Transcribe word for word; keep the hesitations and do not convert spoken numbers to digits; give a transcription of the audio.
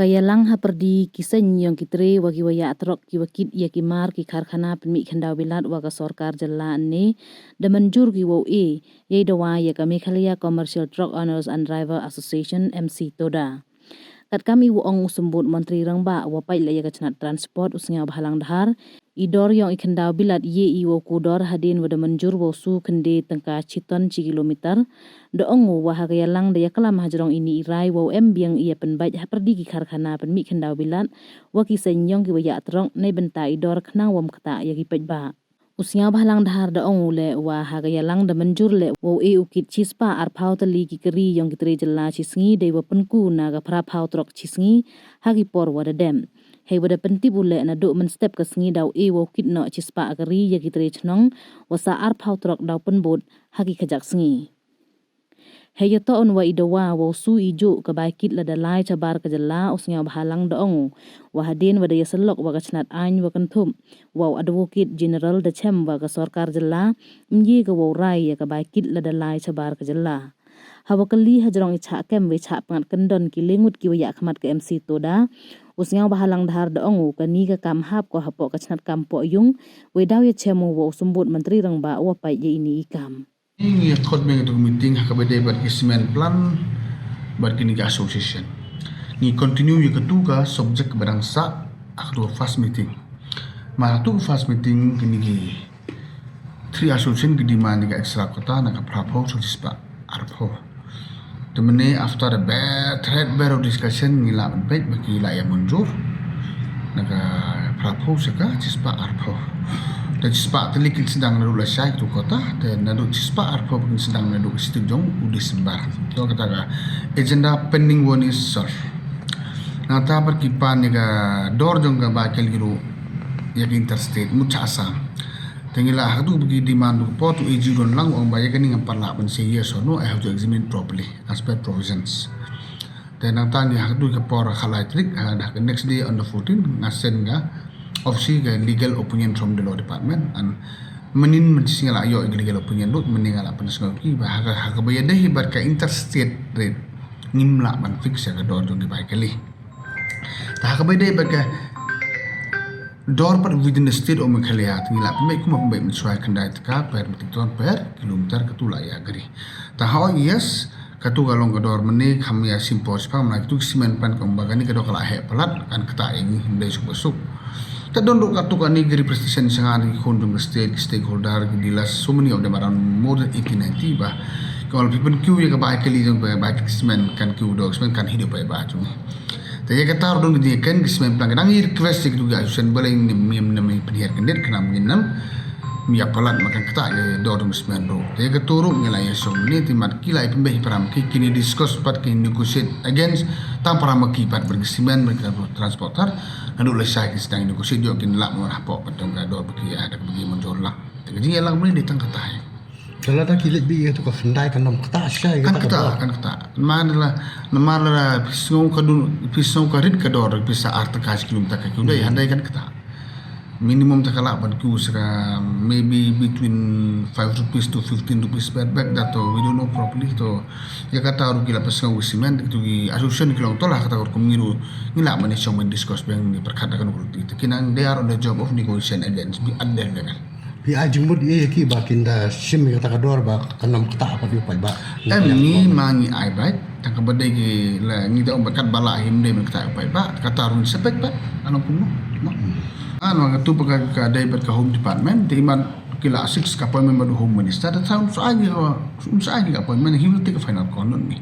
Ka yalang hapyrdi ki seiñ yong ki tre wa ki wa yah trok ki wa kit ya ki mar ki karkhana pynmih khyndaw bilat wa ka sorkar jylla ne da mynjur ki wow e yei dawa ya ka Meghalaya Commercial Truck Owners and Driver Association, M C TODA. Katkam i wa ong u Symbud Montri Rangbah wa pait la ya ka chnat transport, u Sniawbhalang Dhar, i dor yong i khyndaw bilat ye i wow ku dor hadien wa da mynjur wow su khynde tyngka chiton chi kilometer. Da ong u wa ha ka yalang da yaklam hajrong ini i rai wow em biang i ya pynbait hapyrdi ki karkhana pynmih khyndaw bilat wa ki seiñ yong ki wa yah trok nei bynta i dor khnang wam kata ya ki paidbah. U Sniawbhalang Dhar da ong u le wa ha ka yalang da mynjur le wow e u kit chispah arphaw tylli ki kari yong ki tre jylla chi sngi dei wa pynku na ka phraphaw trok chi sngi ha ki por wa da dem. Hei wa da pyntip u le na du mynstep ka sngi daw e wow kit noh chispah kari ya ki tre chnong wa sa arphaw trok daw pynbud ha ki khajak sngi. Hei ya to un wa i dawa wow su i ju ka bai kit lada lai chabar ka jylla, u Sniawbhalang da ong u wa hadien wa da ya selok wa ka chnat aiñ wa kynthup wa u Advocate General da chem wa ka sorkar jylla, mye ka wow rai ya ka bai kit lada lai chabar ka jylla. Ha wa kylli hajrong i chah kem wei chah pyngat kyndon ki le ngut ki wa yah khmat ka M C TODA, u Sniawbhalang Dhar da ong u kani ka kam hap ko hapoh ka chnat kam poh yung, wei daw ya chem u wa u Symbud Montri Rangbah wa pait ya ini i kam. Ngi ya khot meng tu meeting ha ka bede bad ki cement plant bad kini ka association. Ngi continue ya ka tu ka subject ba dang sa ha ka tu first meeting. Ma ha tu first meeting kini ki three association ki demand ya ka extra quota na ka phraphaw so chispah arphaw. Te mene after a bad thread bad of discussion ngi la ban peit ba ki la ya mynjur. Na ka phraphaw sa ka chispah arphaw. Te chispah tylli kin sdang na du la shai tu quota, te na du chispah arphaw kin sdang na du ka situ jong u December. To kata ka agenda pending one is solved. Na ta par ki pan ya ka dor jong ka ba kel giro ya ka interstate mut cha Assam. Te ngi la ha tu ba ki demand tu pot u A G don lang ong ba ya kani ngam par la ban se yes or no, I have to examine it properly as per provisions. Te nang tang ya ha ka tu ka por ha lai trik, ha, ha ka next day on the fourteen, nga send nga office ka legal opinion from the law department, and menin men si nga la yo ka legal opinion lut, menin nga la pynasngaw ki, ba ha ka, ha ka ba ya dei hi bad ka interstate rate, ngim la ban fix ya ka dor jong ki bai kali. Ta ha ka ba ya dei bad ka dor pat within the state of Meghalaya, te ngi la pynbeit kuma pynbeit mynshuwa khyndai tyngka per metric ton per kilometer ka tu la ya kari. Ta ha o yes, ka tu ka long ka dor mene kham ya sim por spang, mana ka tu ki cement plant ka ong ba kani ka dor ka la heh palat, kan kata ya ngi hynde suk ba suk. Ta don du ka tu kani ki representation sanga ki khun jong ka state, ki stakeholder, ki dealers, so many of them, around more than eighty, ninety ba. Ka ol people queue ya ka bai kali jong ba, bai cement kan queue dor cement kan hi de bai ba jong. Ta ya ka tar don ki ken ki cement plant ka dang i request ki tu ki association ba le ngim, ngim, ngim pynhiar kandiat ka nam ngin nam. Mi ya palat ma kan kata ya dor dong cement ro. Te ka tu ru ngi la ya song ni ti mat ki la i pynbeit param ki kini discuss pat ki negotiate against tang param ki pat ber ki cement ber ki transporter. Na du la shai ki sdang negotiate jok kin la mo hapoh pat tong ka dor ba ki ya da ba ki mynjur la. Te ka jing ya lang mene di tang kata ya. Kala da ki leit bi ya tu ka khyndai ka nom kata shai kan kata, kan kata. Namar la, namar la phi sngew ka dun, phi sngew ka rit ka dor phi sa ar tyngka chi kilometer ka kiu dei, handai kan kata. Minimum ta ka lah ban queue sa ka maybe between five rupees to fifteen rupees per bag, that we don't know properly. To ya kata ru ki la pynshong wi cement, tu ki association ki long tola kata ru kum ngi ru ngi lah ban shong ban discuss bang ni perkhat da kan ru ti. Te ki nang they are on the job of negotiation against bi at their level. Pi ai jingmut ye ki ba kin da shim kata ka dor ba ka nom kata pat yu pat ba. Em ngi ma ngi ai bai. Tang ka ba dei ki la ngi da ong ba kat ba la him dei ban kata yu pat ba. Kata run sepek ba. Ano kum no. Ano ka tu ba ka, ka dei ba ka Home Department. Te iman ki la six ka appointment ba du Home Minister. Da tang sa ai ki ka, sa ai ki ka appointment. He will take a final call, not me.